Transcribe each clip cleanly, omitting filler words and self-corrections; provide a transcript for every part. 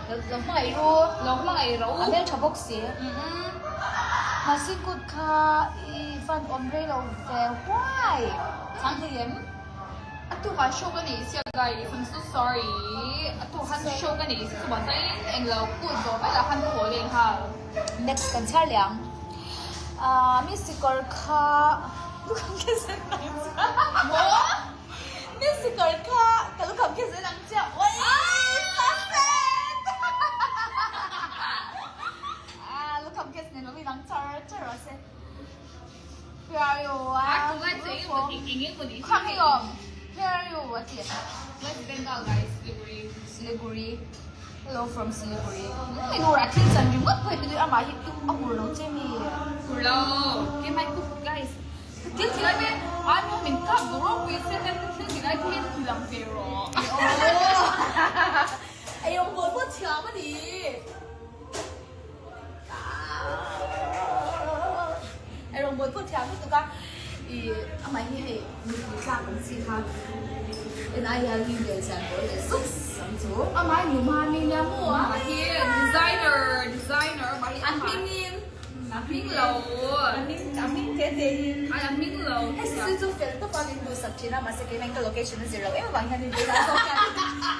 Lo hmangaih ru. Lo hmangaih ro. A hmeltha bawk si. Hnahsin kut kha i fan awm rei lo ve huai. Chang thei em? A tukah show ka nei sia guys, I'm so sorry. A tuk khan show ka nei sia chuvang chuan englo kut zawh velah khan ka haw leh nghal. Next kan chhiar leh ang. Ahh Miss Sikawr kha lukham khe zen ang chiah. Maw? Miss Sikawr kha ka lukham khe zen ang chiah. Oii suspense! Ahh lukham khe zen lo inang char char rawh se. Where are you? Ah, tungai chu eng emaw eng eng emaw ni Khang hi awm. Where are you? A ti. West Bengal guys, Siliguri. Siliguri. Hello from Siliguri. Min ur a thil chan ringawt pawh hi mi amah hi a ur lo che mi. Ur lo. Keimah hi guys. Ka thil ti lai pawh hi a nu min kap duh ropui se hian ka thil ti lai pawh hi ti lang ve rawh. Ei awm bawl pawh thiam a ni. Ei rawngbawl pawh thiam lutuk a, ih amah hi hei mipui tlak ang chi kha en ai hian mi hmel chian bawl leh zuk ang chu. Amah hi nu mami nia maw amah hi designer designer amah hi a hmingin a hming lo a hming a hming te te in ai a hming lo hei sisi chu fel tawp a min duhsak thin a mahse keimah in ka location a zir loh em avang hian in keimah zawk hian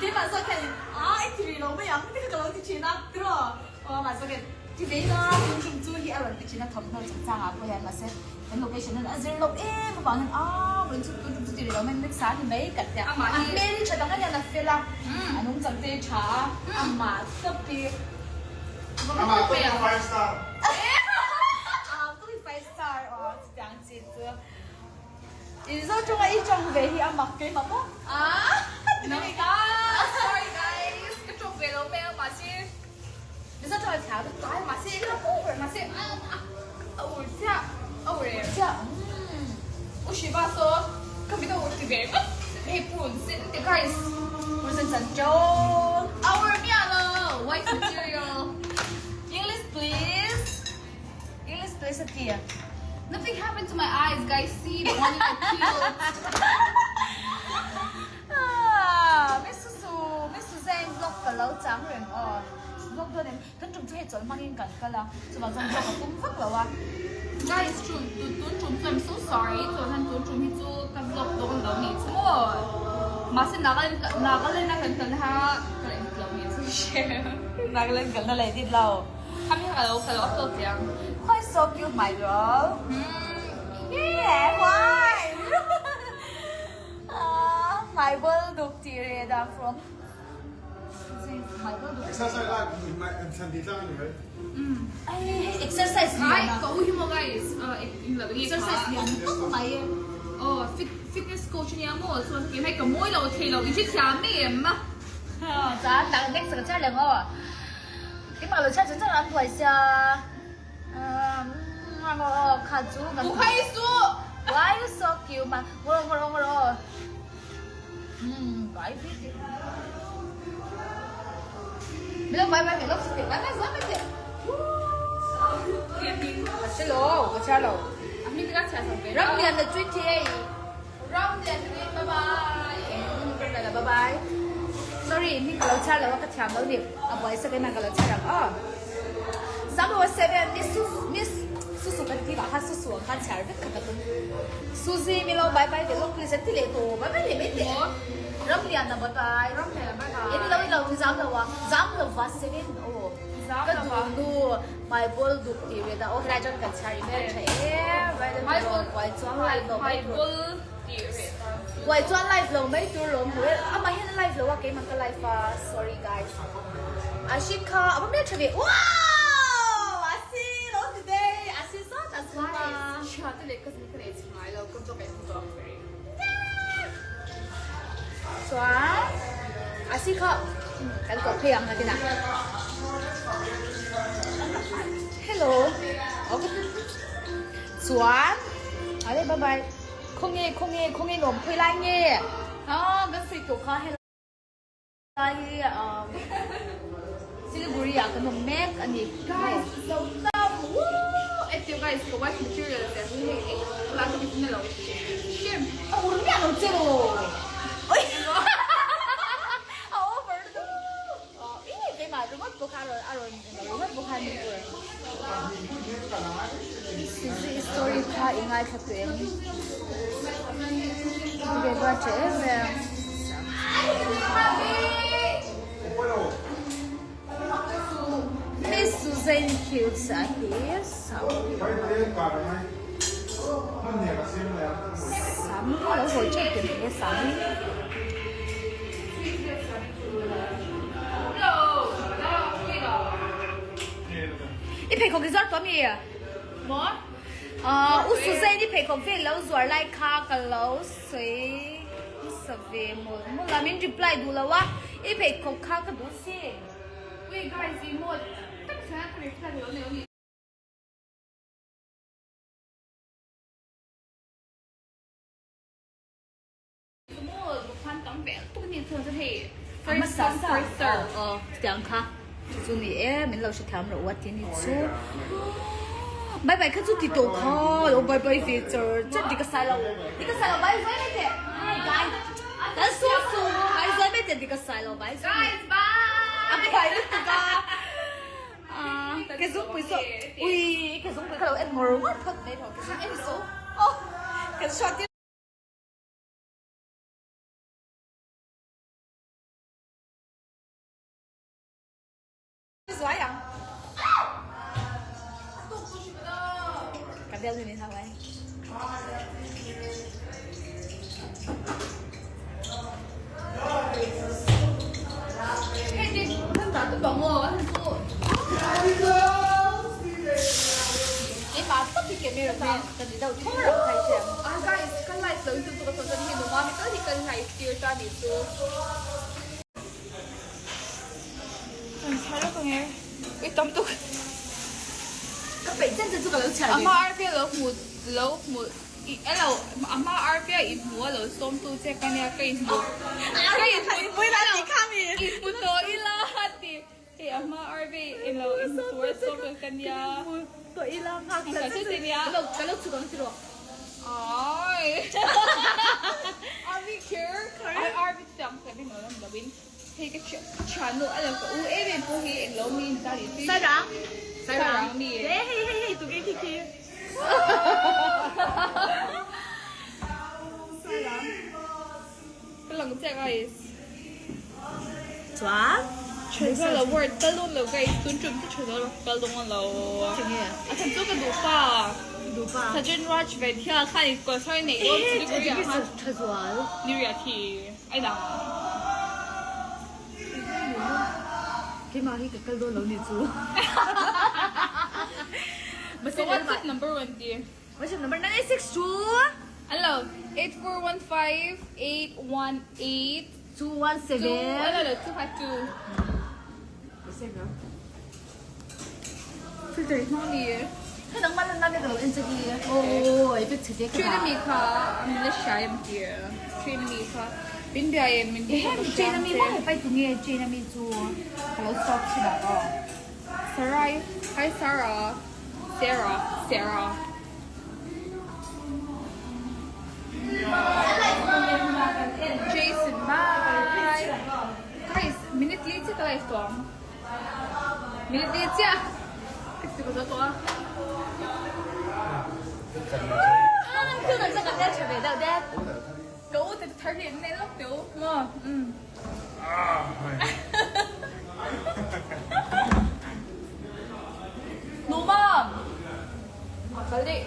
keimah zawk hian a i ti rih lo mai ang ti kha ka lo ti thin a tiraw. Aw mahse ka ti ve ila tun tum chu hi a rawn ti thin a thawmhnaw chungchang ah pawh hian mahse kan location hian a zir loh em avang hian aa rawn chu tun tum chu ti rih lo mai next ah a ni mai ka tia a hmel hi tha dang a nian a fel a a nungchang te hi tha a amah tawp hi Amah tawp hi five star. Amah tawp hi five star aw chutiang chi chu in zo tawng a i tawng ve hi a mak keimah maw aa sorry guys ka tawng ve lo mai a mahse Mizo tawng thiam lutuk ai mahse ka pu ber mahse a ur chiah a ur em chiah u Shiva saw ka mit a ur ti ve ringawt hei purun sen te guys purun sen chan chawl a ur miah lo white material English please English please a ti Nothing happened to my eyes guys see the one that peeled Ah, Miss Susu, Miss Suzanne vlog ka lo chang reng aw. Vlog dawn em? Kan tum chu hei chawlh hmangin kan kal a, chuvang chuan vlog a pum vak lo a. Guys, tun tun tun tum chu I'm so sorry, chuan han tun tum hi chu ka vlog dawn lo nih chu maw. Mahse Nagaland Nagaland a kan kalna kha ka la edit lo nih chu share. Nagaland kalna la edit lo. Khami kha ka lo ka lo upload teh ang. Why so cute my girl? Hmm. Yeah, why? Hmaibawl duk tih reh dan from Hmaibawl duk. Exercise lak thlan ti tlang a ni mai. Ai hei exercise lian a. Ai ka u hi maw guys exercise lian tak mai. Aw fit fitness coach ania maw chuan kei hei ka mawi lo thei lo i hrethiam em a. Chuan dang next ka chhiar leh ang aw. Keimah lo chhiar chan chan an buai sia. Kha chu kan U khai suh. Why you so cute ma ngawr ngawr ngawr aw. Vai vi ti. Milo vai vai milo si vai vai vai vai. Ka chhe lo, ka chhiar lo. A hming te ka chhiar sak ve. Ram lian na chui thei. Ram lian na bye bye. Ram lian na bye bye. Sorry, hming ka lo chhiar lo a ka thiam lo ni. A buai sak in ka lo chhiar ang aw. Samuel 7 Miss Miss Susu kan ti bah khan Susu ang khan chhiar vek kha ka tum. Suzy milo bye bye te lawk please an ti leh tawh bye bye leh mai teh. Ram lian na bye bye. Ram lian na bye bye. Eng lo ilo zam lo a zam lo va 7 aw. Ka duh nu my ball duk ti ve da aw helai chuan kan chhiar i hmel tha em vai le My ball buai chuang live lo my ball ti ve da. Buai chuan live lo mai tur lawm hu amah hian a live lo a keimah ka live a sorry guys. Ashik kha a va hmel tha ve wow Asi lo ti dei Asi zawt a chhung a. Guys hria te leh cousin ka nei chhe ngai lo ka vlog ah in vlog ve rih. Chuan Asi kha kan koh phei ang nakinah. Hello Chuan ale bye bye khawnge khawnge khawnge nuam khawi lai nge Ah kan sawi tawh kha helai hi Siliguri ah kan awm mek a ni. Guys zo tam woo etiu guys ka wife material te hi hei eng la ka mit na lo hrim A ur miah lo che maw oi a over lutuk ih keimah. ringawt pawh kha a rawn a rawn englo ringawt pawh kha ni tur. Suzy i story kha i ngaithla tawh em? Ve va tha em em. Miss Suzanne cute a hi sam sam lo hawi tep tep nge sam. I pheikhawk i zuar tawh ami? Maw? Ahh U Suzanne i pheikhawk vel lo zuar lai kha ka lo sawi hmasa ve mawlh mawlh a, min reply duh lo a, i pheikhawk kha ka duh sin. Ui guys i maw tak chuan ka reply lo nei awm. First come first serve aw tiang kha chu chu ni e min lo hrethiam rawh u a ti ni chu bye bye kha chu ti tawh kha lo bye bye ve char char ti ka sai lo ti ka sai lo bye zai mai teh guys kan su su bye zai mai teh ti ka sai lo bye zai guys bye a bye lutuk a ke zungpui saw ui ke zungpui kha lo en ngawr ngawr phawt mai tawh ke zungpui en so aw kan hriat Zuai ang. Ka bel ni ha wai. Hey, this kan ta tu bang o, han chu. Ke ma ta pi ke me me ka ni dau thor ang kai che. Ah guys, kan live lo tu tu ka chon hi numa mi tal hi kan live tir ta ni chu. Kan chhar ka nge. Ui tam tuk. Ka peih chen chen chu ka lo chhiar ve. Ama RP lo hmu lo hmu i elo ama RP a i hmu a lo sawm tu che ka nia ka in hmu. Ka in hmu i hmu tawh ila ti. Hei a hma RV in lo in hmu tur a sawm tu ka nia. Tawh ila nghak chen chen chu nia. Ka lo chhuk ang tiraw. Ai. RV kher. Ai RV chu tiang ka ring lo lam lo in. Hei ka thiannu a lo ka u em em pawh hi englo mi in ta ni chi. Sairang. Sairang mi. Hei hei hei hei tu ke khi khi. Sairang. Ka lang chiah guys. Chuan. Tha lo word kal dawn lo guys tun tum chu tha lo kal dawn lo. Tinge? A chan chu ka duh pa. Duh pa. Sajin Raj Vaidya khan in concert nei dawn chu Degree ah khan. Tha zual. Ni ria thi ai dang. Keimah hi ka kal dawn lo ni chu. So what's it number one ti? What's your number 962? Hello 8415 818 217. 2 ano lo 252. Filter hmang ni. Hei nangmah lan nan ka lo en che hi. Oh, i pek che te ka. Train mi kha min la hria em ti. Train mi kha min bia em min bia Ehem train mi ma he pai tu nge train mi chu ka lo stop chi da ko. Sarai hi Sarah Sarah Sarah Jason bye guys minute li chiah ka live tawh ang minute li chiah ka ti zo tawh a. Ka u te thar hi an nei lawk teu maw umm. Nuamam! A kal daih.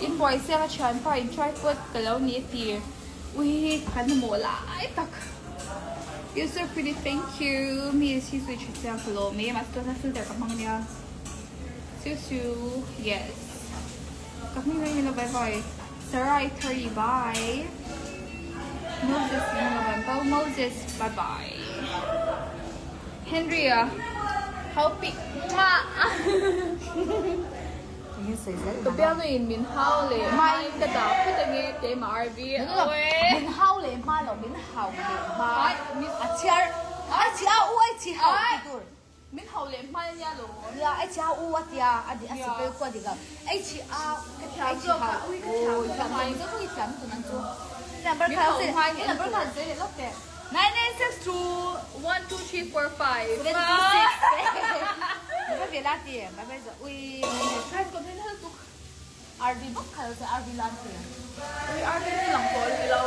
In buai siak a thianpa in tripod ka lo ni a ti. Ui hi kan hmuh lai tak. You so pretty thank you. Mi hi zui tha chiang ka lawm e mahse tuna filter ka hmang ania. Siu siu yes. Ka hming reng ilo bye bye. Sarai Thari bye. Moses Bo Moses bye bye. Henry a hau pik mah. Ka bialnu in min hau leh hma in ka dah phawt ange keimah RV. Min hau leh hma lo min hau leh hma. A chhiar ai chi a u ai chi hau ti tur. Min hau leh hma ania lo. Nia ai chi a u a tia a di a sipel kua dik lo. Ai chi a Ka thiam zawk a ui ka thiam zawk a mai zawk i thiam tun ang chu. Number Min kha hau se hma in number kha sawi leh lawk teh. 9962 1 2 3. 3, 4, 5. 76. Ba ve la ti. Ba ve zo. Ui. Guys, ko min hal tuk. RV bok khal se RV lan ti. Ui, RV ni lang tawh rih lo.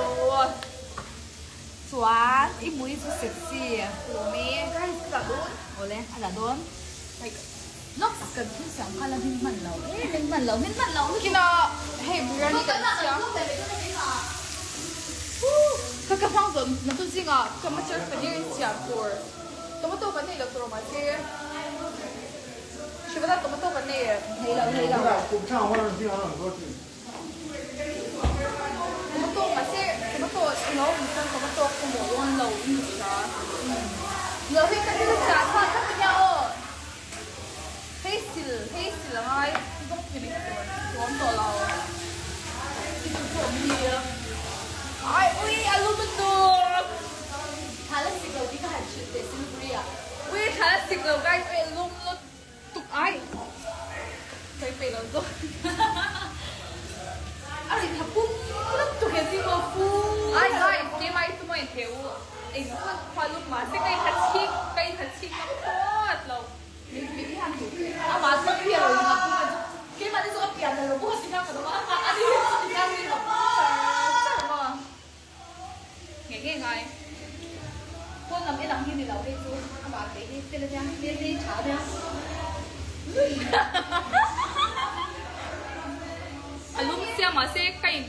Chuan i mui chu sexy. Lawm e. Guys, ka dah dawn. Awle, a dah dawn. Like. Lawk kan thil siam kha la hming hman lo. E hming hman lo, hming hman lo. Kina hei biryani kan siam. Ka ka hmang zawh na chu zingah tomato paneer in siam tur. Tomato kan nei lo tur mahse Shivana tomato kan nei em? Nei lo, nei lo. Tomato mahse tomato ilo awm chuan tomato ka mawh dawn lo in ka hria. Lo hei ka thil chah kha thlap ania aw. Hei sil hei sil a ngai bawk ni mai tur chu awm tawh lo. I chu chu awm hi ai ui a lu lutuk. Thla la sik lo tih ka han hrilh teh Siliguri ah. Ui thla la sik lo guys ui a lum lutuk ai. Sawi peih lo zawk. A ri tha pum lutuk he zing maw pum. Ai guys keimah hi chu maw intheh u. Engkhaw khua lum mahse ka inha chhik ka inha chhik ngam phawt lo. Amah chu a pian lo inha pum a chu keimah ni chu a pian lo bawk a ti kha ka dawm a a ni hi chu ti khan mi inha pum char char maw. Nge nge ngai. Pawn lam en ang hi ni lo hei chu amah te hi fel ania hmel te hi tha ania. A lum sia mahse ka in.